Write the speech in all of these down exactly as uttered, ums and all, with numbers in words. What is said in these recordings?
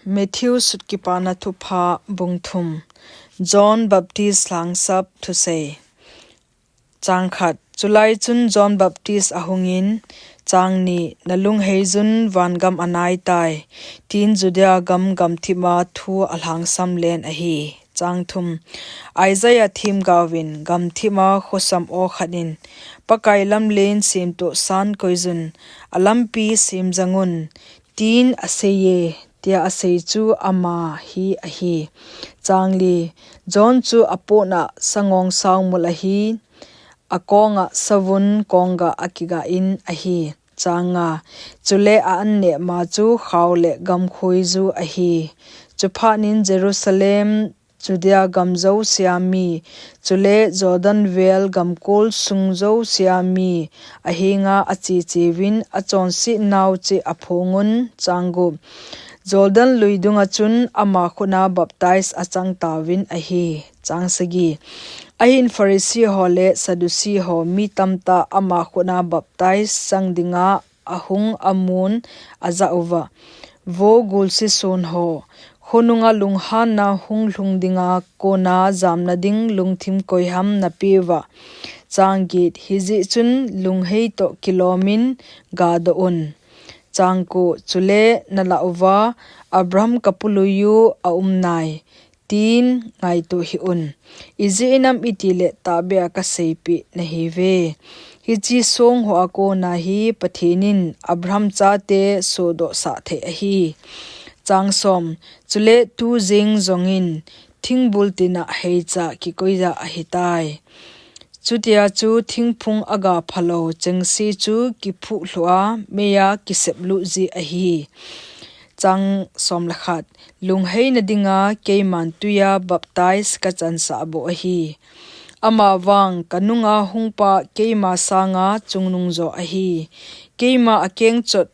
Matthew Sutkipana Thupha, bung thum. John Baptist Lhangsap Thusei. Chang khat. Chulai chun John Baptist ahungin, chang ni, "Nalungheiyun vangam anaitai," tin Judea gam gamthip a thu alhangsam len ahi. Chang thum. Isaiah themgaovin gamthip a khosam aw khat in, "Pakai lamlen semtoh san koiyun, alampi semjangun," tin aseiye, tia asei chu ama hi ahi. Chang li. John chu apohna sangong saumul ahi, akonga savun kongga akigah in ahi. Chang nga. Chule a-an neh ma chu khao le gamkhoiju ahi. Chuphat in Jerusalem, Judea gam jousea mi, chule Jordan vel gamkol sung jousea mi ahenga achecheuvin, achonsetnau cheh aphongun. Chang gup. Jordan lui dunga chun ama khutna baptize achang tauvin ahi. Chang sagi. Ahin Pharisee ho le Sadducee ho mi tamtah ama khutna baptize chang dinga ahung amun ajah uva, "Vo gulse son ho, khonunga lunghanna hung lhung dinga kona jamna ding lungthim koiham napeuva?" Chang get. Hijeh chun lunghei toh kilomin gadoh un. Chang ko. Chule nalah uva, Abraham kapului u aum nai, tin ngaito hih un. Ijeh inem itile tahbeh a kaseipeh nahiuve, hiche song hoa kona hi Pathen in Abraham chate sodoh sah thei ahi. Chang som. Chule tujeng jongin thingbul tina heicha kikoiya ahitai. Chutia chu thingphung aga phalou chengse chu kiphuh lhuh a, meiya kisep lut ji ahi. Chang som le khat. Lungheina dinga keiman tuiya baptize kachansah bou ahi. Amavang kanunga hungpa keima sanga chungnung jo ahi. Keima akeng chot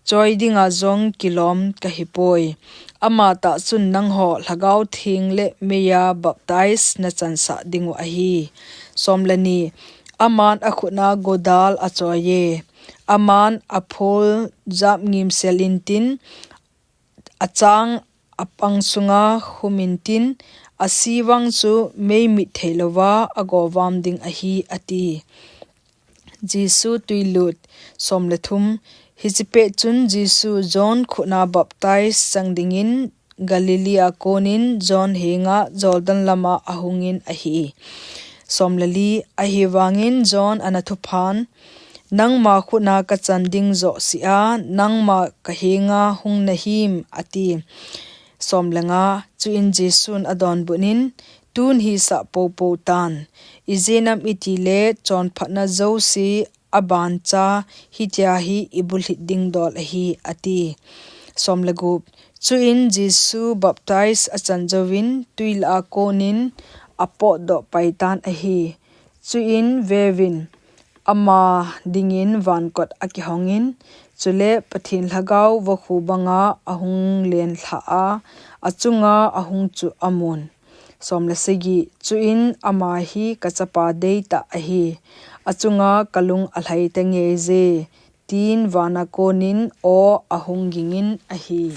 choi dinga jong kilom kahipoi. Amatah chun nangho Lhagao Theng le meiya baptize nachansah dingu ahi. Som le ni. Aman akhutna godal achoiye. Aman aphol jap ngimsel intin, achang apang sunga khum intin, ase vang chu meimit theilouva agovam ding ahi, ati. Jesu tuilut. Som le thum. Hiche pet chun Jesu John khutna baptize chang dingin Galilee a konin John henga Jordan lama ahungin ahi. Som le li. Ahivangin John ana thuphan, "Nangma khutna kachan ding joh sea, nangma kahenga hung nahim?" ati. Som le nga. Chuin Jesun adonbut in, "Tun hisah poupou tan. Ijeh inem itile chonphatna jouse abancha hitia hi ibulhit ding dol ahi," ati. Som le gup. Chuin Jesu baptize achan jouvin tuilah a konin apotdoh paitan ahi. Chuin veuvin, ama dingin vankot akihongin, chule Pathen Lhagao vakhu banga ahung lenlhah a, achunga ahung chu amun. Som le sagi. Chuin ama hi kachapa deitah ahi, achunga kalung alhai tangeiye, tin vana konin aw ahung gingin ahi.